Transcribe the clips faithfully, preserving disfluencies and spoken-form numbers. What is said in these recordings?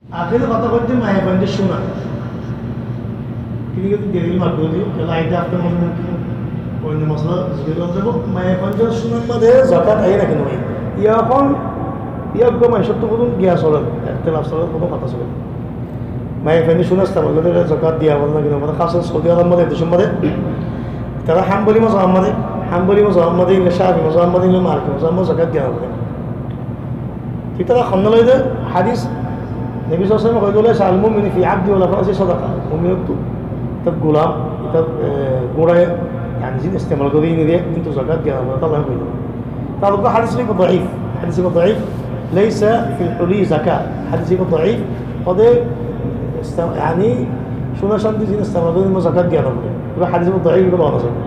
Ahéri hotá hoiccé maiyafuaindór cúna. Kintu delil makruh diyo, kiyólla aidde aftar mazé mumkin. Oinno masala zikir gorá zaibo, maiyafuaindór cúnar mazé zakat aiyé né ki no aiyé. Ehón, ehón uggwá manúcottu hodún giyan solér, ektelaf solér, hodún hotá solér. Maiyafuaindór cúna istemal goillé zakat diya foré né ki no foré, hás gorí Saudi Arab mazé, e decór mazé. Tará Hanbali mazhab mazé, Hanbali mazhab mazé, Shafi mazhab mazé, Maliki mazhab mazé zakat diya no foré. Ítara honnúa loi de hadis, Nobi sallallahu alaihi wasallam hoiyé de, "Al-mu'minu fi abdihi wa la farasihi sadaqa." Mu'minottu tar gulam, tar, e, gura, yani, zin istemal gorí ene de, kintu zakat diya no foré, tar loi hoiyé de. Tar uggwá hadis ibá daif, hadis ibá daif, "Laysa fil huli zakat." Hadis ibá daif, hoó de, ista-, yani, cúna candi zin istemal gorí ene zakat diya no foré. Ibá hadis ibá daif, ibá lona zaibo.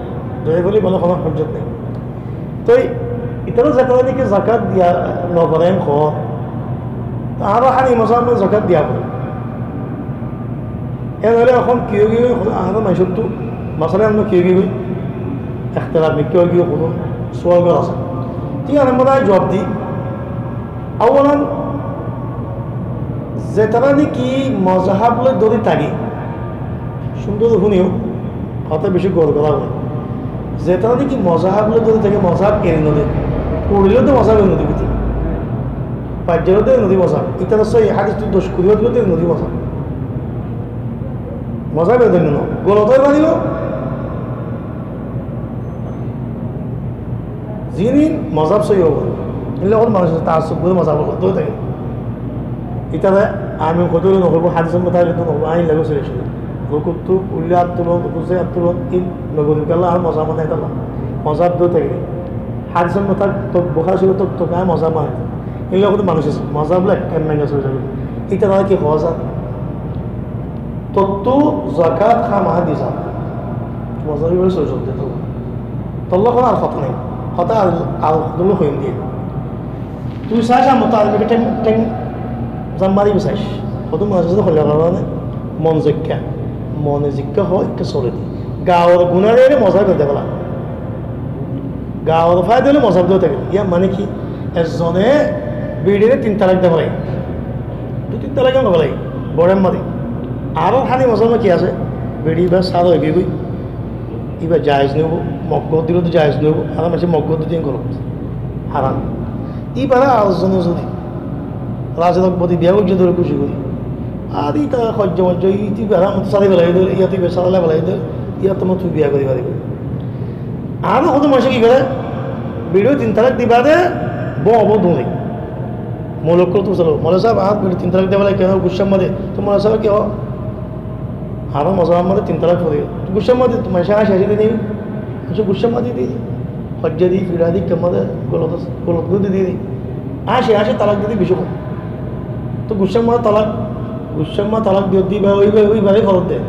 Daif óile ibá loi hono hujjot nai. Toi ítara zetará niki zakat diya no foré hoó, tará Hanafi mazhab mazé zakat diya foré. Ene óile ehón ki ói giyói, ehón manúcottu, masala ehón ki ói giyói, ektelaf mikká ói giyói, hodún sual gorá asé. Thík ase, añára zuab di. Awalan, zetará niki mozhab loi dóri táke, cúndor gorí fúniyo, hotá beci gour gorá foré. Zetará niki mozhab loi dóri táke, mozhab eri no de. Foçilé de mozhab eri no de, bútore. Baijjelé de eri no de mozhab. Ítara sóiyi hadis tu doc kuri óile de eri no de mozhab. Mozhab eri no de, golot ói faribo. Zin mozhab sóiyi óibo. Endilla hoó manúic asé, taassub gorí mozhab loi dóri táke. Ítara ami hoito no hoibo, hadisor mutabek no hoibo, ain lage sóiyi sóiyi. Rukuttu uille át tulon, rukuttu át tulon, in no gorí kiyólla, añár mozhab mane ítara. Mozhab dóri táke. Hadisor mutabek to Bukhari Córifottú to añí mozhab mani. Endilla hoó manúic asé, mozhab loi ek, ek menga sóiyi sóiyi. Ítara ki hoó za? Tottú zakat hámaha di za. Mozhab ibá sóiyi sóiyi de to. Tolla hono ar hotá nai. Hotá ar, ar hotá hoiyum de. Tui saic, ar motó ar beci theng, theng zam mari saic. Hodún manúic asé hoilla gorá ne, mon zikká, mone zikká hoó, ikká sole de. Gaor guná de mozhab de bela. Gaor faida óile mozhab de táke. Yar mane ki? Ezzone beçire tin talak de félaiye. Dui tin talak de félaiye. Bore mari. Ar Hanafi mozhab ki asé? Beçi ibá sar ói giyói. Ibá jaiz no óibo, mogor dile to jaiz no óibo, ar manúice mogor dile golot, haram. Ibáre ar zone zodi razi rakbó de biya goijjé de kúci gorí, ar ita hoijja moijja, ita ibáre ar sári félaiye de, iyá to ibá sári félaiye de, iyá to tui biya gorí faribi. Ar hodún manúice ki goré? Beçi tin talak diba de, bo bo dure. Molok kol tu salo, mole sáb, ar beçi tin talak diba de, kiyá guccá mari, to mole sáb ki hoó? Añárar mozhab mazé tin talak fore. Guccá mari, manúice añcé añcé de ni? Manúice guccá mari de. Hoijja de, fira de, kemma de, golot, golot gorí de. Añcé añcé talak de beci hom. To guccá mari talak, guccá mari talak diyo de, ibá, ibá, ibá, ibá fore de.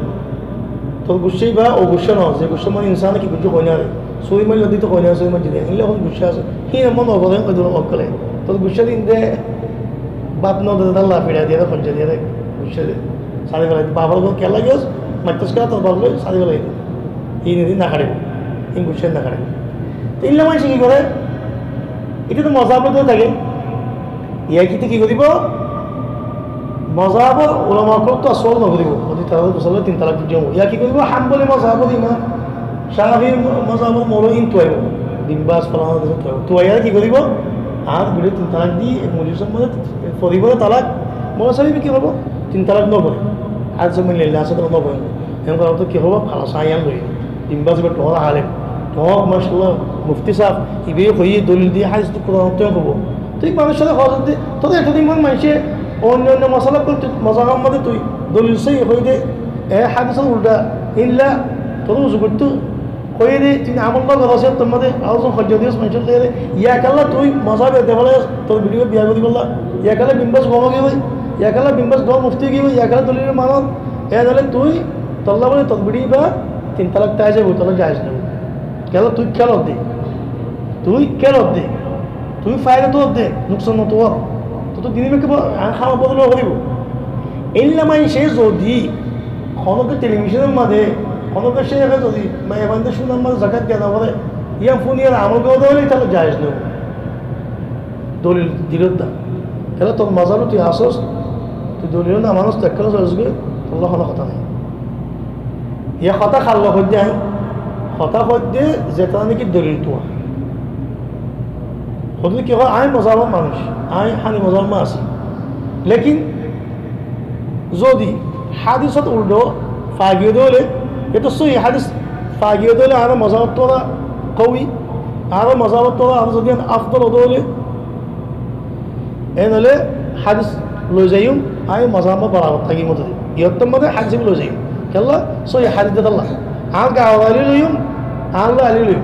To guccá ibá, o guccá no, ze guccá mari insane ki guccá hoi na re. Suri mari de to hoi na, suri mari de. Endilla hon guccá asé. Hín emon no fore, oi duro okkole. To guccá din de, baf no de, dalla fira diye de, hoijja diye de, guccá de. Sári félai de, bafor gor kiyá lagiyos, maittos kiyá tor baf loi, sári félai de. Ín edin no háçibo, ín guccá no háçibo. Te endilla manúice ki goré? Ita to mozhab loi táke. Yá ki te ki goribo? Mozhabor ulama ókkol to sual no goribo. Zodi tará to tin talak diye, yá ki goribo? Hanbali mozhabor imam, Shafi mozhabor moulovi ín tuaibo. Bin Baz, falana, tuaibo. Tuaiyore ki goribo? Ar beçi tin talak di, ek mojlisor maze foribo talak, moulovi sábe ki hoibo? Tin talak no fore. Ar zobin lilla asé, no fore. Eén goríle ki hoibo? Halas, añí yián loi. Bin Baz ibá dhoóñr alem, dhoóñr, mashallah, mufti sáb, ibá hoiyé, dolil diyé, hadis di, Kuran ottú hoibo. Tui manúic sábe hoó de, tore etodin manúice oinno oinno masala gottó, mozhab maze tui dolil sóiyi hoiyé de, e hadisor ulta, illa tore uzu gottó hoiyé de, tui amol no goros, tor maze añára zon hoijja diyos manúic sábe, yá kiyólla tui mozhab eri de félaiyo, tor bidiyó biya gori bolla, yá kiyólla Bin Baz gom giyói, yá kiyólla Bin Baz dhoóñr mufti giyói, yá kiyólla dolil manor, e dale tui tolla bole tor bidiyó ba tin talak tai zaibo, tolla jaiz no. Kiyólla tui kélor de, tui kélor de, tui faida tuwar de, nuksan no tuwar. Tui to dini mekka bo-, a, hama bodol no goribo. Endilla manúice zodi hono ki telibizonor maze, hono ki céke zodi maiyafuaindór cúnar maze zakat diya no fore, yián fúniyore amol goré de óile, tolla jaiz no. Dolil dilor de. Kiyólla tor mozhabot tui asós, Dolil no manúc to ekkán zor zor, Allah hono hotá nai. Yá hotá halla hoiddé añí, hotá hoiddé zetará niki dolil tuwa. Hoiddé ki hoó, añí mozhabor manúc, añí Hanafi mozhabor manúc así. Lekin zodi hadisot uldho fagiyé dé óile, eto sóhi hadis fagiyé dé óile, añára mozhabor tuwa kawí, añára mozhabor tuwa añára zodi afdol óile, en óile hadis loi zaiyum, añí mozhabor borabor tákiyum, motodi iyóttor mazé hadis loi zaiyum. Kiyólla? Sóhi hadis dé tolla. Añár gaor ali loiyum, añár ali loiyum.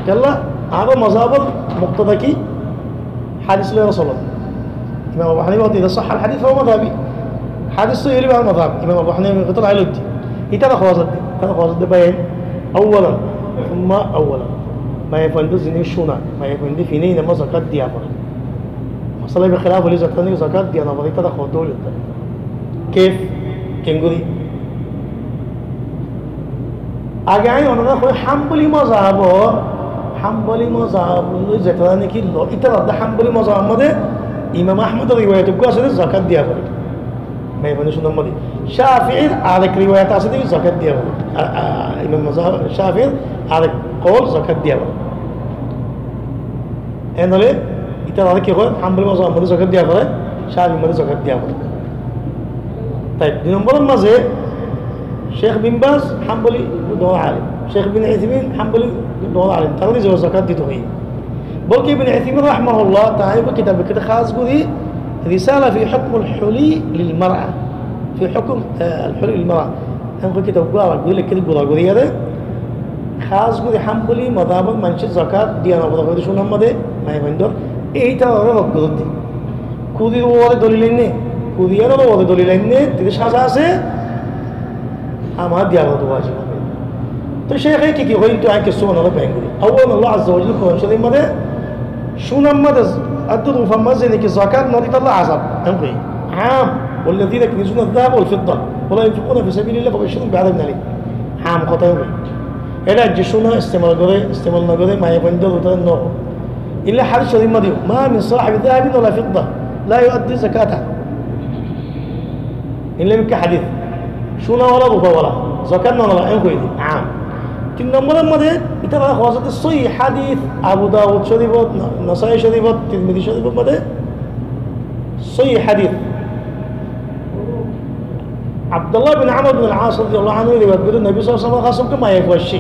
Kiyólla? Añár mozhabor muktada ki? Hadis loi solor. Imam Abu Hanifa hoódde, "Iza sahhal hadith fahuwa madhhabi." Hadis sóhi óile añár mozhab. Imam Abu Hanifa hoódde, "Añí loiyum." Itará hoó zadde, itará hoó zadde bái, awwalan, summa awwalan. Maiyafuaindór ziín cúna, maiyafuaindór fine, iín or mazé zakat diya fore. Masala ibá kilaf óile zakat, zakat diya no fore, itará hoó dóilla. Kef, kengori? Age añí onoré hoi Hamboli mozhabor, Hamboli mozhabor loi zetará niki lo, itará de Hamboli mozhabor mazé Imam Ahmodor riwayat uggwá asé de zakat diya fore. Maiyafuaindór cúnar mazé. Shafiir arek riwayat asé de zakat diya fore. A, a, Imam mazhab, Shafiir arek kaul zakat diya fore. En óile, itará ki hoó, Hamboli mozhabor mazé zakat diya fore, Shafiir mazé zakat diya fore. Taib, dui nombor mazé, Sheikh bin Baz Hamboli dor alim, Sheikh bin Uthaymin Hamboli dor alim, tará nize zakat dito hoiye. Bolke Ibn Uthaymin rahimahullah, tar kitab ekkán khas gori, Risala fi Hukmil Huli lil Mar'a, fi Hukm, eh, al Huli lil Mar'a. Enkoi kitab uggwá abar gori leikké de gura gori iyóre, khas gori Hamboli mozhabor maincé zakat diya no fore hoiyé de cúnar mazé, maiyafuaindór, itará re rod goijjé de. Kudir uore dolil ainné, kudir uore dolil ainné, tiríc hajar asé, amar diya fora wajib. To Sheikhe ki ki hoiyé, to añí kessú onoré bayan gori. Awwalan Allah azza wa jalla Kuran Shorif mazé cúnar mazé, ar rufar mazé niki zakat no dé, itará lla azab, en hoiyé. Am, والذين يكنزون الذهب والفضة ولا ينفقونها في سبيل الله فبشرهم بعذاب أليم. Am hotá hoiyé. Ere ze cúna istemal goré, istemal no goré, maiyafuaindór uore no. Illa hadis shorif mazé, ما من صاحب ذهب ولا فضة لا يؤدي زكاته. Illa ki hadis. Cúna wala, rufa wala, zakat no nilá, en hoiyé de. Am. Tin nombor mazé, itará hoó zadde sóhi hadis, Abu Dawud Shorifot, Na-, Nasai Shorifot, Tirmizi Shorifot mazé sóhi hadis. Abdullah bin Amr bin al-As radiyallahu anhu riwayat goijjé, Nobi sallallahu alaihi wasallam or hañsé uggwá maiyafua aiccé.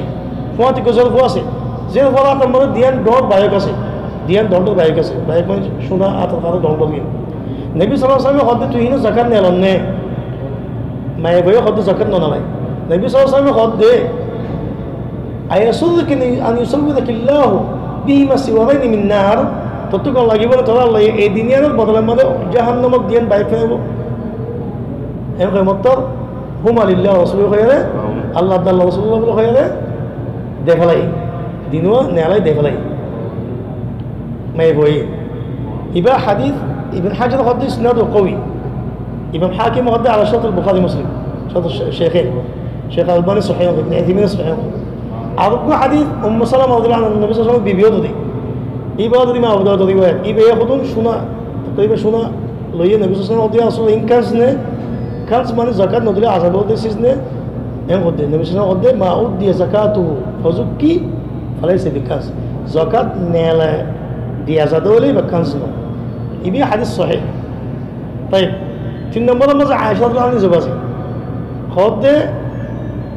Fuañti gozor fua asé. Ze fuar átor mazé duiyan dhoóñr baiyok asé. Duiyan dhoóñr dhoóñr baiyok asé. Baiyok mane cúna átor fare dhoóñr dhoóñr gin. Nobi sallallahu alaihi wasallam hoó de, "Tui hín or zakat nelor né?" Maiyafuaye hoó de, "Zakat no nilai." Nobi sallallahu alaihi wasallam hoó de, "أيسرك أن يسورك الله بهما سوارين من نار؟" Tottú gom lagibo né, toré Allaye ei duiyan or bodolor mazé jahannamor duiyan baiyok fenaibo? En hoiyé, mottor, "هما لله ورسوله" hoiyóre, Allah ar Allar Rosulor buli hoiyóre, de félaiye. Duiyan nelai de félaiye. Maiyafuaye. Ibá hadis Ibn Hajar hoó de isnad kawi. Imam Hakim hoó de ala shartul Bukhari Muslim. Shartul she-, sheikhain. Sheikh Albani sahih, Ibn Uthaymin sahih. Ar uggwá hadis Ummu Salama radiyallahu anha, Nobi sallallahu alaihi wasallam or bibi hoó de. Ibá hoó de Imam Abu Dawud or riwayat. Ibá hoó de cúna, takriban cúna loiye Nobi sallallahu alaihi wasallam hoó de, "Asole hín kanz né?" Kanz mane zakat no dile azab óibo de siz né? En hoó de, Nobi sallallahu alaihi wasallam hoó de, "ما أدي زكاته فزكي فليس بكنز." Zakat nela diya za de óile ibá kanz no. Ibá hadis sahih. Taib, tin nombor mazé Aisha radiyallahu anha nize asé. Hoó de,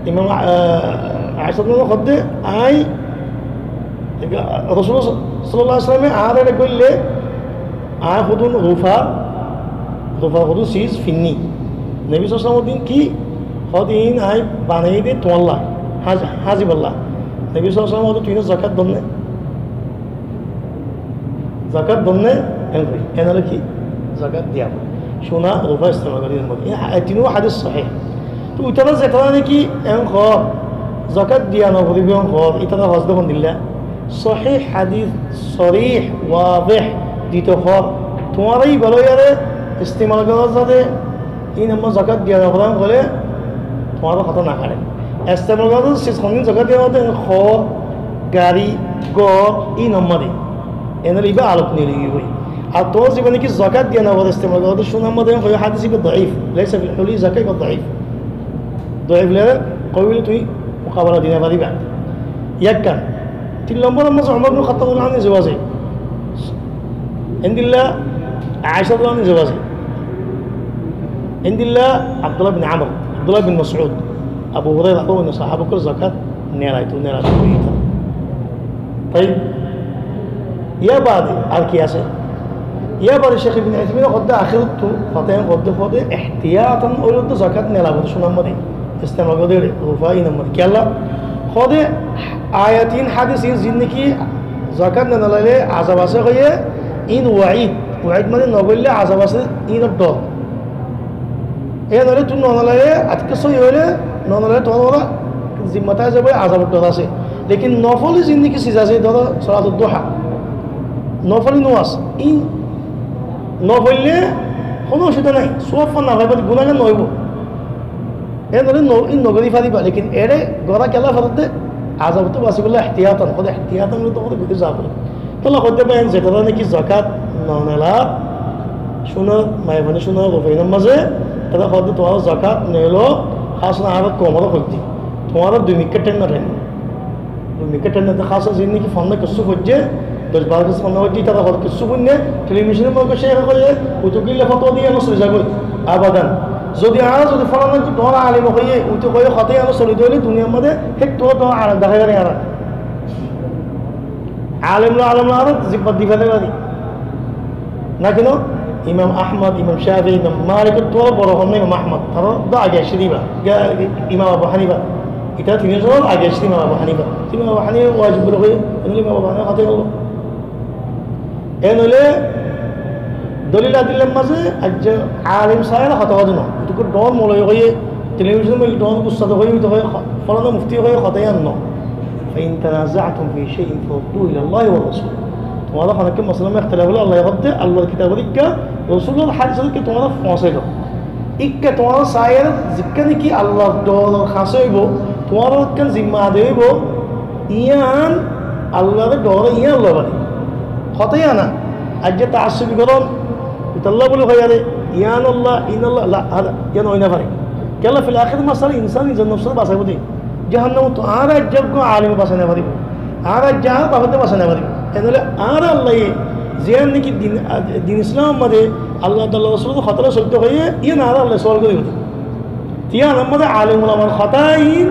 Imam, ah, Aisha radiyallahu anha hoó de, añí, Rosul sallallahu alaihi wasallam e añáre goille, añí hodún rufa, rufa hodún siz finní. Nobi sallallahu alaihi wasallam hoó de ki, hoó de hín añí banai de tuáñlla, haj-, hajibolla. Nobi sallallahu alaihi wasallam hoó de, "Tui hín or zakat don né?" Zakat don né? En hoiyé. En óile ki? Zakat diya fore. Cúna, rufa istemal gorí en hoiyé. E ha-, e tinó hadis sahih. To itará zetará niki en hoó, zakat diya no foribo en hoó, itará hoó de hondilla? Sahih hadis, sarih, wadih, dito hoó. Tuáñra ibá loiyóre istemal goró zade, hín or mazé zakat diya no fore hoilé, tuáñra hotá no fore. Istemal goró zade siz hondilla zakat diya fore, hór, gari, gór, hín or mazé. En óile ibá alot nilai giyói. Ar tuáñra zibá niki zakat diya no faro, istemal goró de cúnar mazé hoiyé hádis ibá daif, laisa fil huli zakat, ibá daif. Daif lere kobile tuñí mukabala di no fariba. Ekkán. Tin lombor mazé Umar ibn Khattab radiyallahu anhu zibá asé. Endilla Aisha radiyallahu anha zibá asé. Endilla Abdullah bin Amr, Abdullah bin Mas'ud, Abu Hurairah, ar onno sahába ókkol zakat nelaito, nelaito hoiyé tará. Toi yar bade ar ki asé? Yar bade Sheikh Ibn Uthaymin hoódde, ahérottú hotá hoódde, hoódde ihtiyatan óilde zakat nelabo de cúnar mazé, istemal goré de rufa inor mazé. Kiyólla? Hoódde ayat in, hádis in, zin niki zakat no nelaile azab asé hoiyé, in waid, waid mane no goille azab asé, inor dor. Ei noóile tuñí no nelaile, atikká sóiyi óile, no nelaile tuáñr uore zimmat ai zaibo, azabor dor asé. Lekin nofoli zindigi siz asé, dóro, solatul duha, nofoli nomaz, in no foille hono osubida nai, suwab no faiba, gunágar no óibo. Ei noóile no, in no gorí fariba, lekin ere gorá kiyólla fare de, azabottú basibolla ihtiyatan, hoódde ihtiyatan gorí to hoódde gorí zaa fore. Tolla hoódde bái, zetará niki zakat no nelar, cúnar, maiyafuain cúnar, rufa inor mazé, tará hoódde tuáñra zakat no lo, hásna añára koumoré hoódde, tuáñra dui mikká thaim no thaim, dui mikká thaim no thaim, hásna zin niki fonná kessú foijjé, doc baró kessú fonná foijjé, tará hoódde kessú foinné, telebizonor mazé cek goijjé, utu gilla fotwa diye no soli zagói, abadan. Zodi añára zodi folanna tuáñra alem hoiyé, utu hoiyé, hotá yián soli de óile duniyar mazé, hé tuáñra, tuáñra alem dahái fari añára. Alem loi alem loi añára zimmat di félai fari. Naki no? Imam Ahmad, Imam Shafi, Imam Malik ottú boro hon na Imam Ahmad, tará to age aiccé de iba. Ga-, Imam Abu Hanifa. Itará tin zon age aiccé de Imam Abu Hanifa. Imam Abu Hanifa wajib buli hoiyé, Imam Abu Hanifa hotá hoilde. Ei noóile dolil adillar mazé aijja alem saiyóre hotá hoó de no. Utu kó dhoóñr moloi hoiyé, telebizonor mazé dhoóñr ustade hoiyé, utu hoiyé, folanna muftiye hoiyé, hotá yián no. فإن تنازعتم في شيء فردوه إلى الله والرسول. Tuáñra hono ekká mosolar mazé ektelaf óile, Allaye hoódde, Allar kitabor ikká, Rosulor hádisor ikká tuáñra foóñsai do. Ikká tuáñra saiyóre zikká niki Allar doror hañsé óibo, tuáñrar ekkán zimma adai óibo, yián Allar doror yián loi fari. Hotá yián na, aijja taassubi goron, itolla buli hoiyóre, yián Allah, iín Allah, la, hada, yián ói no fare. Kiyólla fil ahér masala insán nizor nofsore basaibó de. Jahannamottu añára aijja eggwá aleme basai no faribó. Añára aijja añár baforé basai no faribó. Ei noóile añára Allaye ziyán niki din, din Islamor mazé Allah taala Rosulor hotá loi solito hoiyé, yián añára Allaye suwal goríbo de. Tiyán añárar mazé alem ulamar hotá iín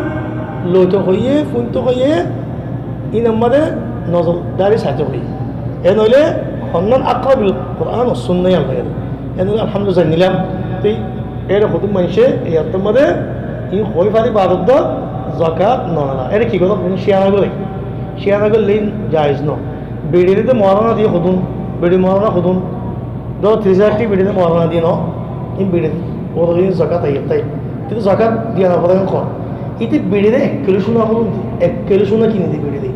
loito hoiyé, fúnto hoiyé, iín añárar mazé nozordari saito hoiyé. Ei noóile honnán aqrab bil Qur'an wa sunnah yián hoiyé. Ei noóile alhamdulillah zai nilam. Toi ere hodún maincé ei attór mazé iín hoi fari baroddor zakat no nela. Ere ki goró? Cíyana goré. Cíyana goille iín jaiz no. Biçire de muárana diye hodún, biçi muárana hodún. Dóro, tiríc házar tiki biçire muárana diye no. Iín biçire, ór iín zakat aiyér tai. Kintu zakat diya no fore hon. Ite biçire ek kilo cúna hodún di, ek kilo cúna kini di biçire.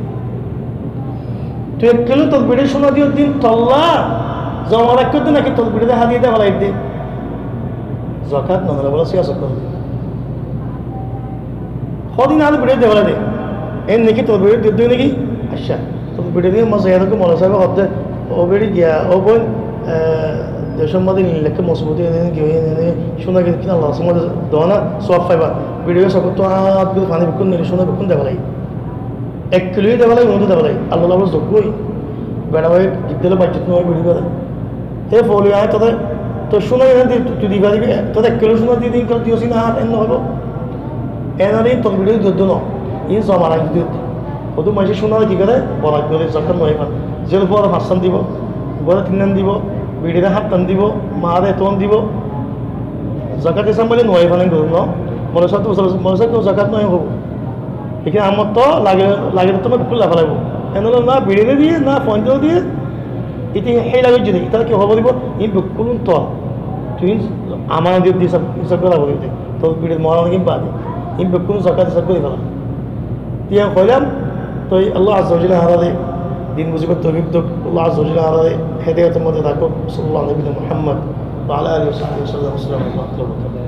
Tui ek kilo tor biçire cúna diyór din tolla zoma rakíyos de naki tor biçire hadiya de félai de? Zakat no nela bóli siyasot gorí de. Hodin ar biçire de félai de. En niki tor biçire diyór de niki? Accá. Tor biçire mazé yar ekká moloi sábe hoódde, ó biçi giya, ó boin, eh, decór mazé nil lekká mozbut óiye, ene ene giya óiye, ene ene cúna kini, kini Allar rastor mazé dona, suwab faiba. Biçire sokóttu añt gorí faní bekkún nili, cúna bekkún de félai. Ek kilo de félai, undi de félai. Allar loi zogga ói. Beça bái gidde loi baijjot no ói, biçi bere. Hé foóila, añí tore, tor cúna iín di, tui di faribi, tore ek kilo cúna di din, kilo diyós na, en no hoibo. En ar iín tor biçire diyódde no, iín zoma rakí diyódde. Hodún maincé cúna ki goré, borat goré, zakat no fán. Ziyán fuare fañsán dibo, uggwáre tinnán dibo, biçire háñttan dibo, maáre ettán dibo. Zakat hísab maile no fán, en goré no. Mole sáb to, mole sáb to zakat no hoibo. Lekin amottú lage, lage to bekkún loi félaibo. En óile na biçire diye, na fuain diye, ite héla goijjé de, itará ki hoibo dibo? Iín bekkún tor. Tui iín amanot diye, hísab, hísab gorá foribo de. Tor biçire muárana gin bade. Iín bekkún zakat hísab gorí féla. Tui en hoilam, toi Allah azza wa jalla añárare din buzibar toufik douk, Allah azza wa jalla añárare hedayator modde rakók. Sallallahu ala nabiyina Muhammad wa ala alihi wa sahbihi wa sallam. Assalamu alaikum wa rahmatullahi wa barakatuhu.